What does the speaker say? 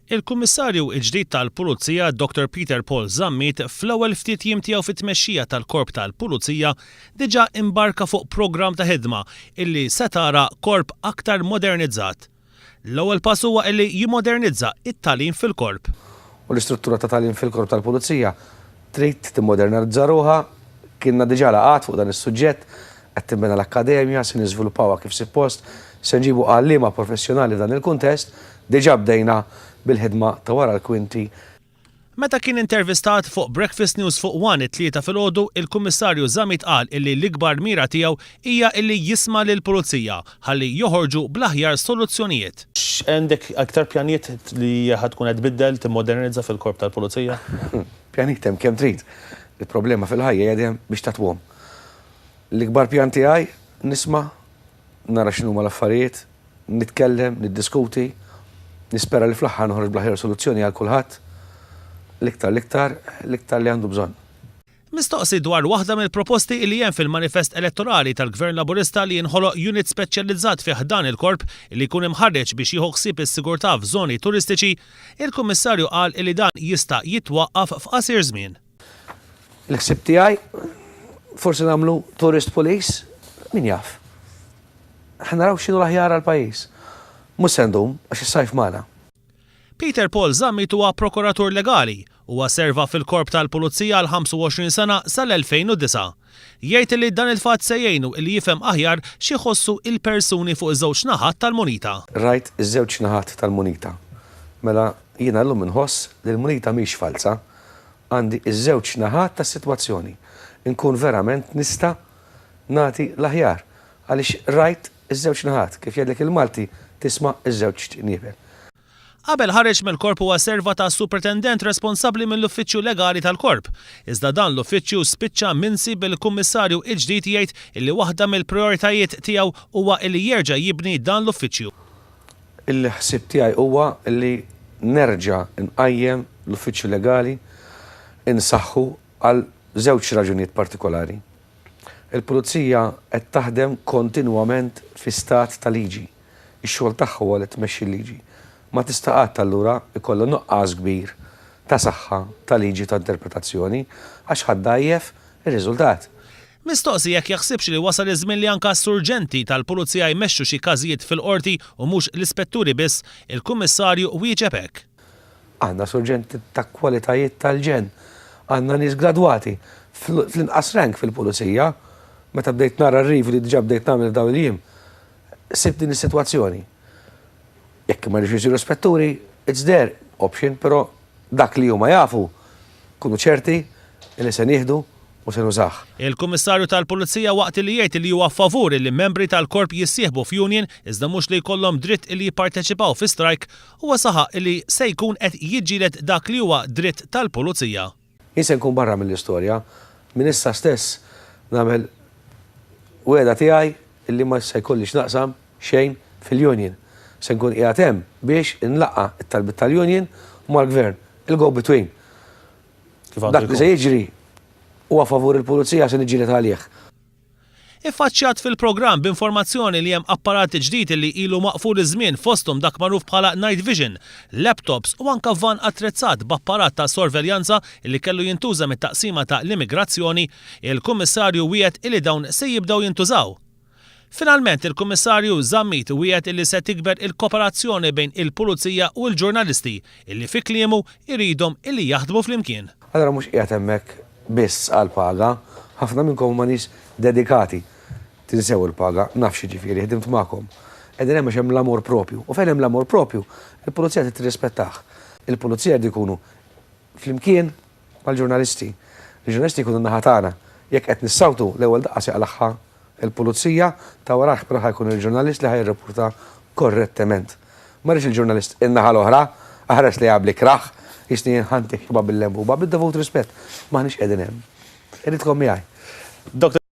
Il-Kummissarju l-ġdid tal-Pulizija Dottor Peter Paul Zammit fl-ewwel ftit jiem tiegħu fit-tmexxija tal-Korp tal-Pulizija diġà imbarka fuq programm ta' ħidma illi se tara korp aktar modernizzat. L-ewwel pass huwa illi jimmodernizza t-tagħlim fil-korp. U l-istruttura ta' tagħlim fil-Korp tal-Pulizija trid timmodernizza ruħha. Kienna diġà laqgħat fuq dan is-suġġett, qed tinbena l-akkademja, se niżviluppawha kif sippost, se nġibu għalliema professjonali f'dan il-kuntest, diġà bdejna bil-ħidma ta' wara l-kwinti. Meta kien intervistat fuq Breakfast News fuq One it-Tlieta filgħodu, il-Kummissarju Zammit qal illi l-ikbar mira tiegħu hija illi jisma' lill-Pulizija ħalli joħorġu bl-aħjar soluzzjonijiet. Għandek aktar pjanijiet li ħa tkun qed tbiddel, timmodernizza fil-Korp tal-Pulizija? Pjanijiet hemm kemm trid. Il-problema fil-ħajja hija dejjem biex tatwhom. L-ikbar pjan tiegħi, nisma', nara x'inhuma l-affarijiet, nitkellem, niddiskuti, nispera li fl-aħħar noħroġ bl-aħjar soluzzjoni għal kulħadd, l-iktar l-iktar, l-iktar li għandu bżonn. Mistoqsi dwar waħda mill-proposti li hemm fil-manifest elettorali tal-Gvern Laburista li jinħoloq unit speċjalizzat fi ħdan il-Korp li jkun imħarreġ biex jieħu ħsieb is-sigurtà f'żoni turistiċi, il-Kummissarju qal li dan jista' jitwaqqaf f'qasir żmien. Il-ħsieb tiegħi, forsi nagħmlu tourist police, min jaf. Ħa naraw x'inhu l-aħjar għall-pajjiż. Mhux se ndum għax is-sajf magħna. Peter Paul Zammit huwa prokuratur legali. Huwa serva fil-Korp tal-Pulizija għal 25 sena sal-2009. Jgħid li dan il-fatt se jgħinu li jifhem aħjar x'iħossu il-persuni fuq iż-żewġ naħat tal-munita. Rajt iż-żewġ naħat tal-munita. Mela jiena llum inħoss li l-munita mhix falza. Għandi ż-żewġ naħat tas-sitwazzjoni. Inkun verament nista' nagħti l-aħjar għaliex rajt iż-żewġ naħat. Kif jgħidlek il-Malti, tisma' ż-żewġ qniebel. Qabel ħareġ mill-Korp huwa serva ta' Supretendent responsabbli mill-Uffiċċju Legali tal-Korp. Iżda dan l-uffiċċju spiċċa minsi bil-Kummissarju il-ġdid jgħid illi waħda mill-prijoritajiet tiegħu huwa illi jerġa' jibni dan l-uffiċċju. Il-ħsieb tiegħi huwa li nerġa' nqajjem l-Uffiċċju Legali, insaħħu għal żewġ raġunijiet partikolari. Il-Pulizija qed taħdem kontinwament fi stat ta' liġi. Ix-xogħol tagħha huwa li tmexxi l-liġi. Ma tista' qatt allura jkollha nuqqas kbir ta' saħħa ta' liġi ta' interpretazzjoni għax ħa ddgħajjef ir-riżultat. Mistoqsi jekk jaħsibx li wasal iż-żmien li anka s-surġenti tal-Pulizija jmexxu xi każijiet fil-Qorti u mhux l-ispetturi biss, il-Kummissarju wieġeb hekk. Għandna surġenti ta' kwalitajiet tal-ġenn. Għandna nies gradwati fl-inqas rank fil-Pulizija. Meta bdejt nara r-review li diġà bdejt nagħmel f'dawn il-jiem, sibt din is-sitwazzjoni. Jekk ma jridux isiru spetturi, it's their option, però dak li huma jafu, kunu ċerti li se nieħdu u se nużah. Il-Kummissarju tal-Pulizija waqt li jgħid li huwa favur li membri tal-Korp jissieħbu f'union iżda mhux li jkollhom dritt li jipparteċipaw fi strajk, huwa saħaq li se jkun qed jiġġieled dak li huwa dritt tal-Pulizija. Jien se nkun barra mill-istorja. Minn issa stess nagħmel wegħda tiegħi li ma se jkolli x'naqsam xejn fil-union. Se nkun qiegħed hemm biex inlaqqa' t-talbiet tal-union mal-Gvern, il-go between. Dak li se jiġri huwa favur il-pulizija se niġġieled għalih. Iffaċċjat fil-programm b'informazzjoni li hemm apparat ġdid li ilu maqful iż-żmien fosthom dak magħruf bħala night vision, laptops u anka vann attrezzat b'apparat ta' sorveljanza li kellu jintuża mit-Taqsima ta' l-Immigrazzjoni, il-Kummissarju wiegħed illi dawn se jibdew jintużaw. Finalment, il-Kummissarju Zammit wiegħed illi se tikber il-koperazzjoni bejn il-Pulizija u l-ġurnalisti, illi fi kliemu jridhom illi jaħdmu flimkien. Allura mhux qiegħed hemmhekk biss għall-paga, ħafna minnkom huma nies dedikati. Tinsew il-paga, naf x'jiġifieri, ħdimt magħkom. Qegħdin hemm għax hemm l-amor propju. U fejn hemm l-amor propju, il-Pulizija trid tirrispettah. Il-Pulizija jridu jkunu flimkien mal-ġurnalisti. Il-ġurnalisti jkunu n-naħa tagħna. Jekk qed nissawtu, l-ewwel daqqa se jaqlagħha Il-pulizija ta' warajh però ħa jkun il-ġurnalist li ħa jirrapporta korrettement. Ma rridx il-ġurnalist in-naħa l-oħra, aħres lejha bl-ikrah, jisni jien ħa ntih ħba bil-lembuba, bid-dovut rispett, m'aħniex qegħdin hemm. Irridkom miegħi. Dr.